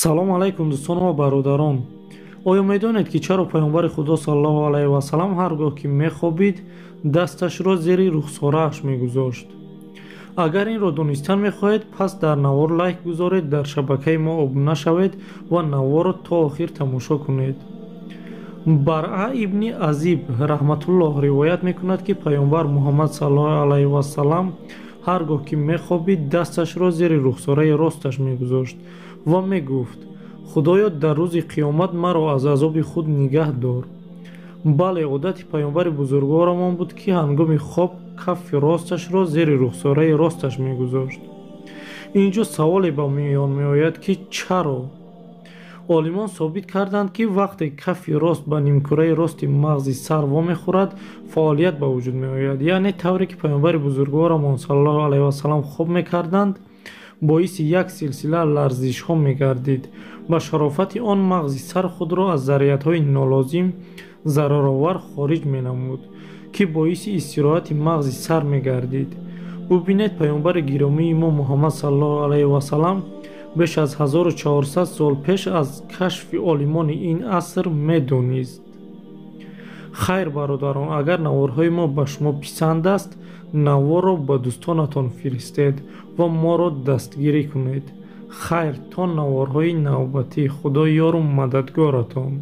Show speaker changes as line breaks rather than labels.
Салом алайкум, дӯстон ва бародарон. Оё медонед, ки чаро Паёмбари Худо саллаллоҳу алайҳи васаллам ҳар гоҳ ки мехобид, дасташро зери рухсорааш мегузошт? Агар инро донистан мехоҳед, пас дар навор лайк гузоред, дар шабакаи мо обуна шавед ва наворро то охир тамошо кунед. Баръа ибни Азиб раҳматуллоҳ ривоят мекунад, ки Паёмбар Муҳаммад саллаллоҳу алайҳи васаллам ҳар гоҳ ки мехобид, дасташро зери рухсораи росташ мегузошт ва мегуфт: «Худоё, дар рӯзи қиёмат маро аз азоби худ нигаҳ дор». Бале, одати паёмбари бузургворамон буд, ки ҳангоми хоб каффи росташро зери рухсораи росташ мегузошт. Инҷо саволе ба миён меояд, ки чаро? Олимон собит карданд, ки вақте каффи рост ба нимкураи рости мағзи сар вомехӯрад, фаъолият ба вуҷуд меояд. Яъне тавре ки паёмбари бузургворамон саллаллоҳу алайҳи васаллам хоб мекарданд, боиси як силсила ларзишҳо мегардид. Ба шарофати он мағзи сар худро аз зарриятҳои нолозим, зараровар хориҷ менамуд, ки боиси истироҳати мағзи сар мегардид. Бубинед, паёмбари гиромии мо Муҳаммад саллаллоҳу алайҳи васаллам беш аз 1400 сол пеш аз кашфи олимони ин аср медонист. Хайр, бародарон, агар наворҳои мо ба шумо писанд аст, наворро ба дӯстонатон фиристед ва моро дастгирӣ кунед. Хайр, то наворҳои навбатӣ, Худо ёру мададгоратон.